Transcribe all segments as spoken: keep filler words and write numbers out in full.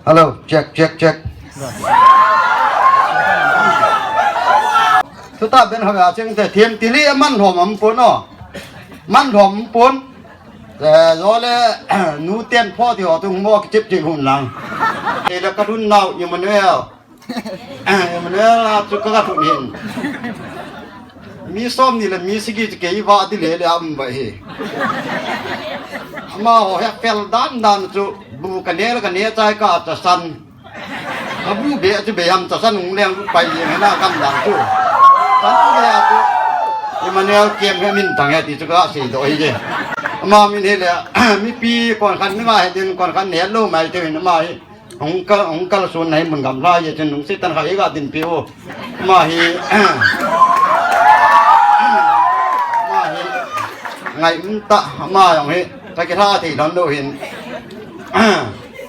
Hello, check, check, check. Tuta ben hoi a cheng te themtil hi man lhom ampon o. Man lhom ampon. Eh, jole, nu ten pho ti ho tu mo ki chip chip hun lang. Te da ka dun nau Emmanuel. Emmanuel a chu ka ka thun hin. Mi som ni le mi sigi chu kei va ti le le am va hi. Amaho he fel dan dan chu bu ka ne le ka ne chai ka cha san. Ka bu be chu be ham cha san ung leng pai ye na kam dan chu. Kan chu le a chu. Emmanuel kem he min tang he ti chu ka sei do hi je. Ama min he le mi pi kon khan ni ma he din kon khan ne lo mai te hin ama hi. Hung kal, hung kal sun nai mun gam lai ye chun hung sitan kha iga din piu. Ama hi. Ama hi. Ngai um ta ama jong hi. Ta ki tha thei don lo hin.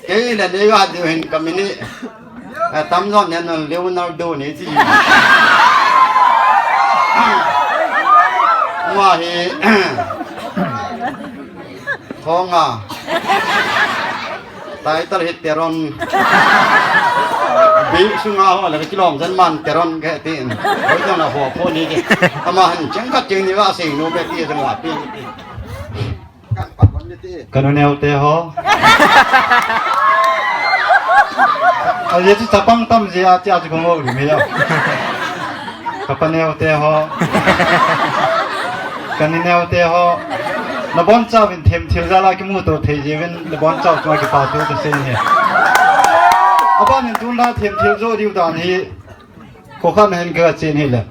Kei le ne ga diu hin ka mini. Eh, tam jon ne non Leonardo ne ti. Ama hi. Khonga. Title hi Teron. Bi sunga ho le kilom jan man Teron ke tin. Hoi jong na ho pho ni ke. Ama han cheng khat cheng ni va sing nu be ti jong la pi. Kan pa kon ni ti. Ka nu neo te ho. A ye chu chapang tam je a ti a chu ko ngol ri me ya. Ka pa neo te ho. Ka ni neo te ho. Na bon chauvin themthil jal a kimu to thei jeh uvin na bon chau chunga kipa thu ka sei hi. Aban in tun la themthil jo diu dan hi. Ko khan hin ka chen hi le.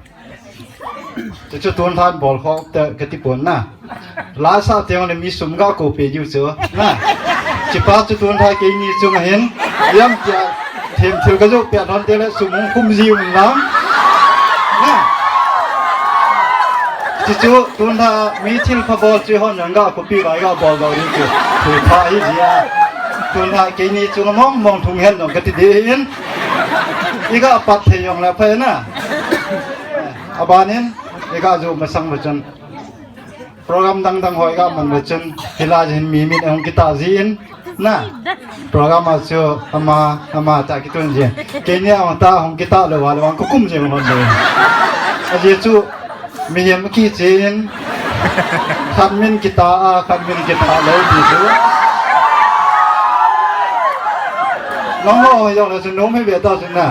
Chu chu tun la bol kho te ka ti pon na. La sa te le mi sum ga ko pe diu chu. Na. Chi pa chu tun la ke ni chung hin. Yam tia. Themthil ka jo pia thon te le sum hung kum ji un lang. Na. Chu chu tun la mi thil pha bol chu hon nang ga ko pi ga ga bol do ni chu. Thu pha hi ji a. Tun la ke ni chu mong mong thung hen nong ka ti de hin. I ga pat thei jong la pha na. Abanin i ga jo masang ma chun. Program dang dang hoi ga man le chun, hilai hin mi min hung kita ji in, na. Program a chu ama, ama ta kitun ji. Kei ni ama ta hung kita le wa le wang ko kum ji hon le. A ji chu, mi hem ki chin, khat min kita a, khat min kita le di chu. Nong ho, yong le chu, nong mi be ta chu na.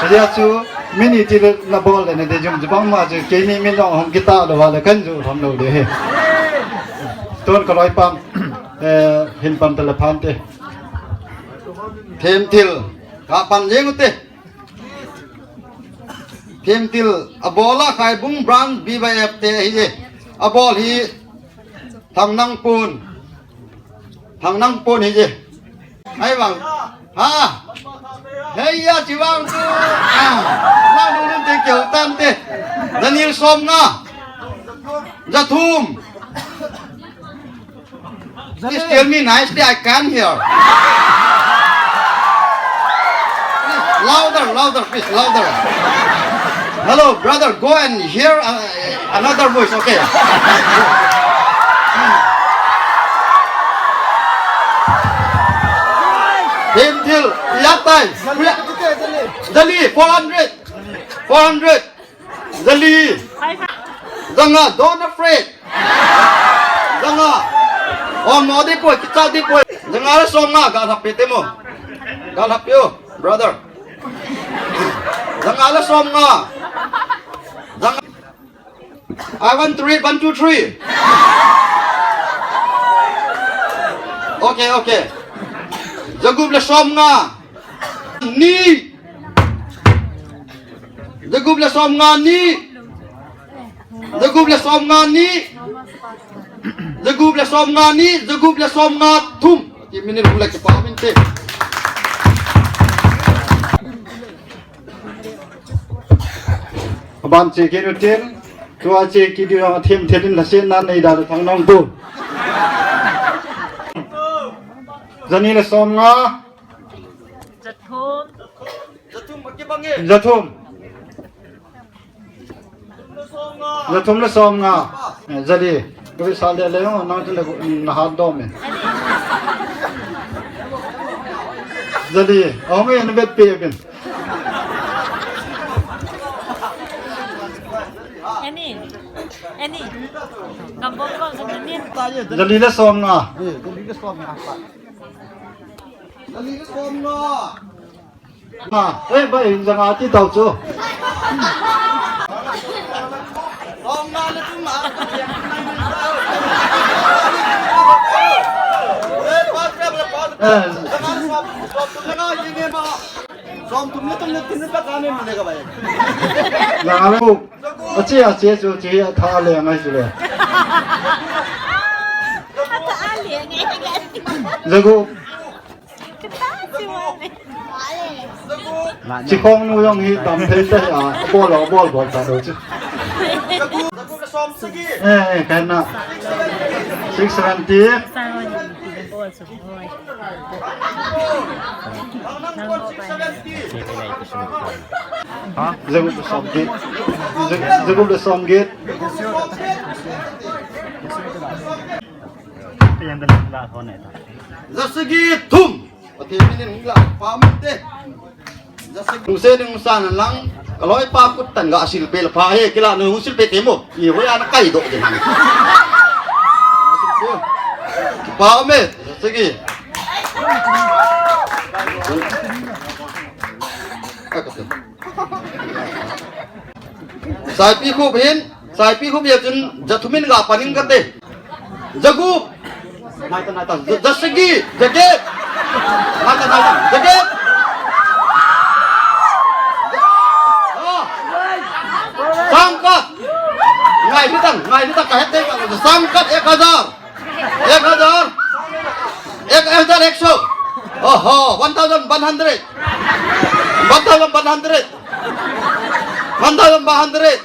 A ji chu, Min iti le na bol le na de jum jubang ma chu keini min long hong kita lo wa le kan ju thom lo de he. Ton ka loi pam, eh, hin pam ta le phan te. Themthil, ka pan jeng u te. Themthil, a bol a Khaibung branch B Y F te hi je. A bol hi Thangnangpon. Thangnangpon hi je. Ai vang. Ha. Hei ya chi vang chu. Ah. Nang nu nun te keu tan te. Daniel som nga. Jathum. Please tell me nicely, I can't hear. Please, louder, louder, please, louder. Hello, brother, go and hear, uh, another voice, okay? Themthil, ya tai. Jali, four hundred. Four hundred. Jali. Janga, don't afraid. Janga. Oh, mo di poi, kita di poi. Janga le som nga, ga thap pe te mo. Ga thap pe o, brother. Janga le som nga. Janga. I want to read one, two, three. Okay, okay. Jagup le som nga. Ni. Jagup le som nga ni. Jagup le som nga ni. Jagup le som nga ni. Jagup le som nga thum. Ti minute hung le kipa min te. Aban che kit u tin. Tua che kit u a themthil in la se na nei da thang nong tu. Jani le som nga. Jathum. Jathum. Jathum le som nga. Eh, jali. Koi sa le le ho, nang tu le na hat dom e. Jali, ahung e, na vet pe bin. Annie, Annie, gambol ko sa ni. Jali le som nga. Eh, jali le som nga. Jali le som nga. Nga, eh, bai, janga ti tau chu. Som nga le thum a. Eh. Som thum le thum le thum le ka ne le ka bai. Janga le. Ache, ache, chu, che, a tha le, ngai chu le. Jagup. Chikhong nu jong hi tam thei te a, bol lo, bol, bol ta lo chu. Eh, eh, kana. Six seventy. Jagup le som get. Jagup le som get. Jasagi thum. Pathen min in hung lah pha um te. Jasagi thum se ding san lang. Ka loi pa kut tan ga sil pe la pha he kila nu sil pe te mo. Ni ho ya na kai do de. Pha um e. Jasagi. Saipi Khup hin, Saipi Khup ya chun, jathum in ga paning kate. Jagup. Nai ta, nai ta. Ja-, jasagi, jaget. Nai ta, nai ta. Jaget. Oh. Sangkhat. Ngai ni tang, ngai ni tang ka het dei ka. Sangkhat ek hajar. Ek hajar. Ek, ek hajar ek so. Oho, one thousand one hundred. One thousand one hundred. One thousand one hundred.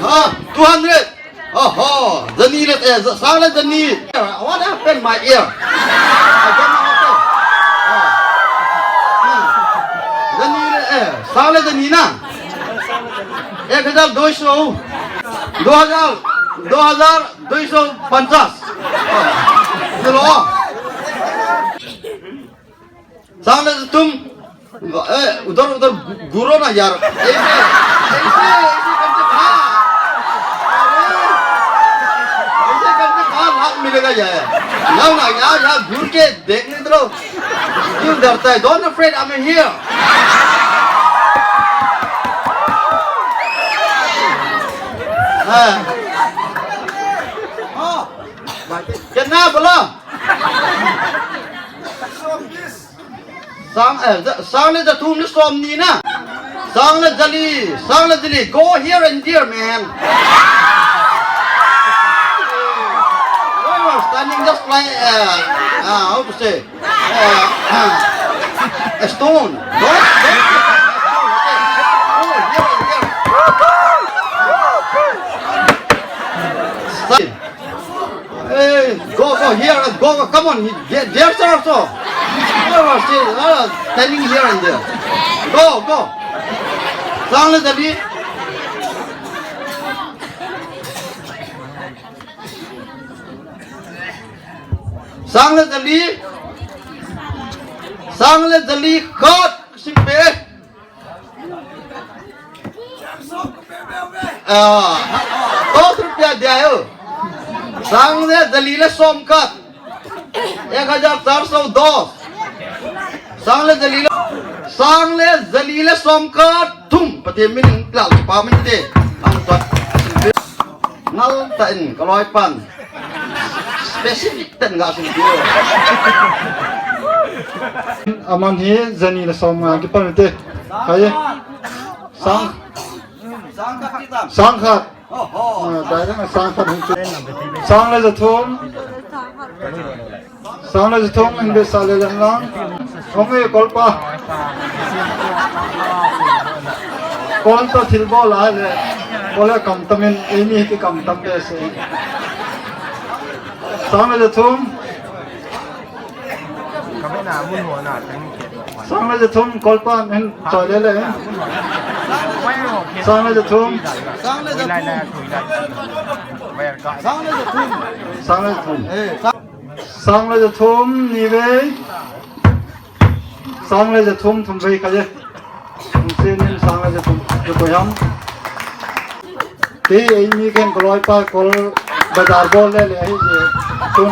Ha, two hundred. Oho, jani le, eh, ja-, sang le jani. What happened my ear? I don't know what happened. Ah. Hmm. Jani le, eh, sang le jani na. Ek hajar dui so. Dui hajar, dui hajar dui so panchas. Ah. Hello. Sang le thum. Eh, udhar, udhar gu-, guro na yaar. Aise, aise, aise karke kha. Are, aise karke kha, lakh milega yaar. Yaar na, yaar, yaar, ghur ke dekhne do. Kyun darta hai? Don't afraid, I'm here. Ha. Ha. Kitna bola? Sang, eh, ja-, sang le jathum le somni na. Sang le jali, sang le jali. Go here and there, man. Why you are standing just like, uh, uh, how to say? Uh, uh, a stone. Don't, don't. Go here and there. Hey, go, go here and go, go. Come on, there, there's also. Go, go, see, uh, standing here and there. Go, go. Sang le jali. Sang le jali. Sang le jali khat. Sim pe. Ah, dos rupiah dia yo. Sang le jali le som khat. Ek hajar char so dos. Sang le jali le, sang le jali le som khat thum. Pathen min in lah pa min te. Ang pat. Ngal ta in ka loi pan. Specific ten ga sung tiu. Aman hi jani le som nga kipan te. Hai. Sang. Sang khat. Sang khat. Oho. Ah, dai dang sang khat hung chu. Sang le jathum. Sang le jathum in be sa le lang lang. Hung e kolpa. Kon to thil bol a le. Kol le kam tam in, eini hi kam tam be se. Sang le jathum. Sang le jathum kolpa in choi le le. Sang le jathum. Sang le jathum. Sang le jathum. Eh, sang Sang le jathum ni vei. Sang le ja thum thum vei khat e. Thum se nin sang le ja thum, ja koi ham. Kei eimi khen ka loipa kol bazar bol le le ahi je. Tun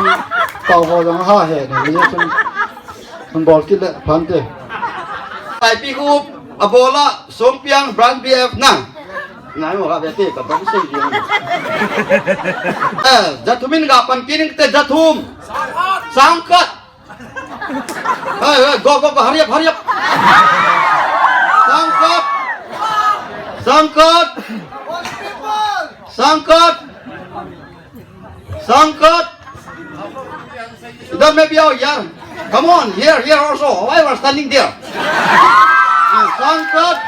tau ho jong ha he ne, je tun, tun bol kit le phante. Saipi Khup, a bol a, Sompiang, Branch B F na. Ngai mo ka be te, ka bang sei ding. Eh, ja thum in ga pan kit ning te, ja thum. Sang khat. Hey, hey, go, go, go, hurry up, hurry up. Sang khat. Sang khat. Sang khat. Sang khat. That may be out here. Come on, here, here also. Why you are standing there? Ah, sang khat.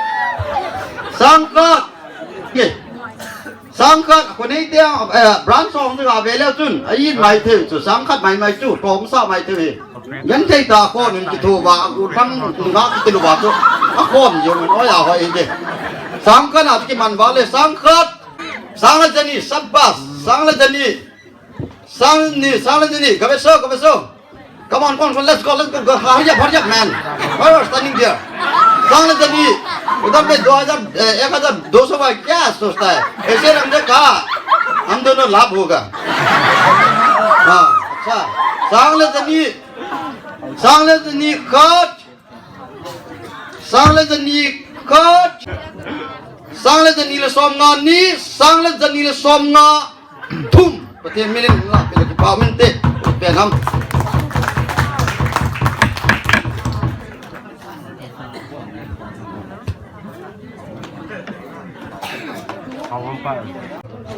Sang khat. Okay. Sang khat, ko nei te, eh, branch song te ga ve leu chun, a in mai thei chu, sang khat mai mai chu, tom sa mai thei. Ngen thei ta ko nin ki tho ba, a gu thang, nga ki tilu ba chu, a kon yo men, oi a hoi te. Sang khat a ki man ba le, sang khat, sang le jani, sabas, sang le jani. Sang ni, sang le jani, ka ve so, ka ve so. Come on, come on, let's go, let's go, go. Hurry up, hurry up, man. Why are you standing there? Sang le jani. Udhar mein do hajar, eh, ek hajar do so bhai kya sochta hai? Aise rang de kaha? Hum dono labh hoga. Ha, acha. Sang le jani. Sang le jani khat. Sang le jani khat. Sang le jani le som nga ni, sang le jani le som nga thum. Pathen min in la pe le kipa min te. Pe nam.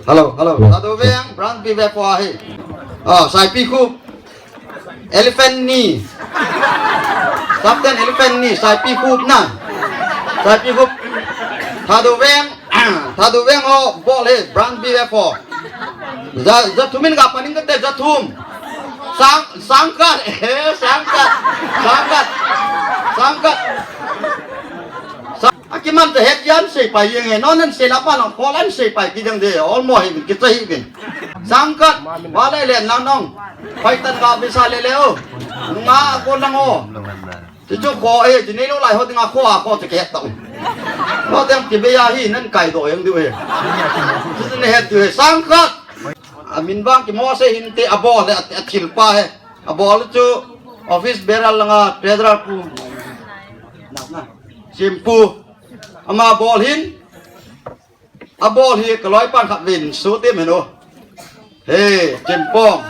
Hello, hello. Thadou Veng, Branch B F four ahi. Ah, Saipi Khup. Elephant ni. Captain Elephant ni, Saipi Khup na. Saipi Khup. Thadou Veng, Thadou Veng ho bol he, Branch B F four. Ja, ja thum in ga pan ning kate, ja thum. Sang, sang khat, eh, sang khat. Sang khat. Sang khat. Sang A kiman ta het yan sei pai jeng e, non nan sei la pa nong, khol an sei pai ki jeng de, olmo hi bin, kicha hi bin. Sang khat, va le le nang nong. Pai tan ga bisa le le o. Nga ko nang o. Ti chu ko e, ti nei lo lai ho ti nga ko a ko ti ke ta. Lo tem ti be ya hi nan kai do jeng diu e. Ti ne het diu e, sang khat. A min vang ki mo se hin te a bol le a, a thil pa he. A bol chu office bearer langa treasurer pu. Na, na. Simpu. Ama bol hin. A bol hi ka loi pan khat vin su tim hin o. He, Chimpong.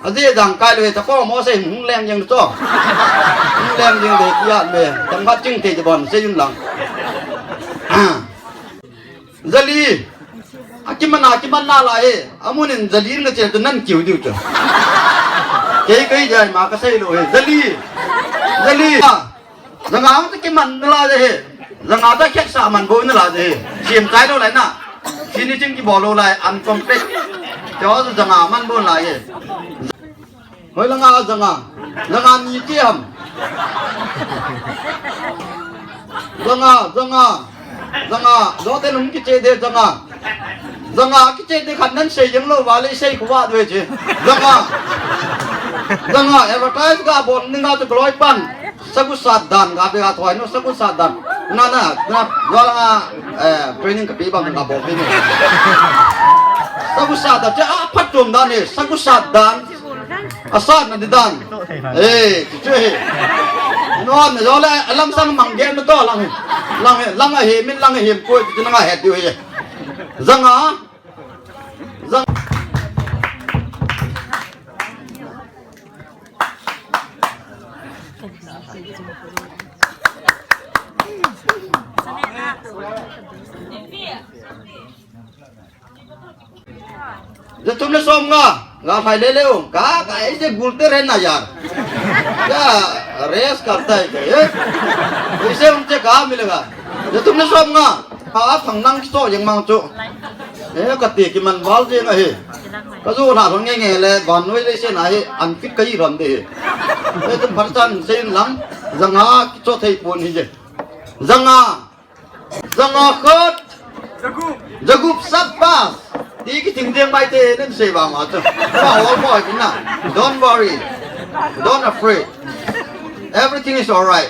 A ji jang kai lui ta ko mo se hung leng jeng cho. Hung leng jeng de kiat me. Tang bat ching te bon se yun lang. Jali. A kiman a kiman na la e. Amun in jali na che tu nan kiu diu cho. Kei kei jai ma ka sei lo he. Jali. Jali. Janga ang ta kiman na la je he. Janga ta kek sa man bo na la je he. Sim tai lo lai na. Sini ching ki bo lo lai an complete. Cho janga man bo lai he. Hoi langa janga. Janga ni ki ham. Janga, janga. Janga, do te num ki che de janga. Janga ki che de khan nan sei jeng lo va le sei ko va do che. Janga. Janga, advertise ga bon ninga to kloi pan. Sagu sat dan ga be ga thoi no sagu sat dan. Na na na jo la nga eh training ka pi bang ga bo pi ni. Sagu sat dan che a phat tum dan ni sagu sat dan. A sat na di dan. Eh, ti chu he. No na jo la lang sang mang ge no to lang. Lang lang he min lang he ko ti na nga he ti he. Janga. Jang. Jathum le som nga, nga phai le le ong, ka, ka, ise gulte re na yaar. Kya race karta hai kya ye? Ise unse kaha milega? Jathum le som nga. A, a thang nang kicho jeng mang chu. Eh, kati kiman val jeng ahi. Ka ju na thang nge nge le, van noi le se na hi, an fit kai ram de hi. Eh, tum phar chan se in lang, janga kicho thei pon hi je. Janga. Janga khat. Jagup. Jagup sat pas. Ti ki thing jeng mai te, nen se ba ma chu. Ba hol mo hi na. Don't worry. Don't afraid. Everything is all right.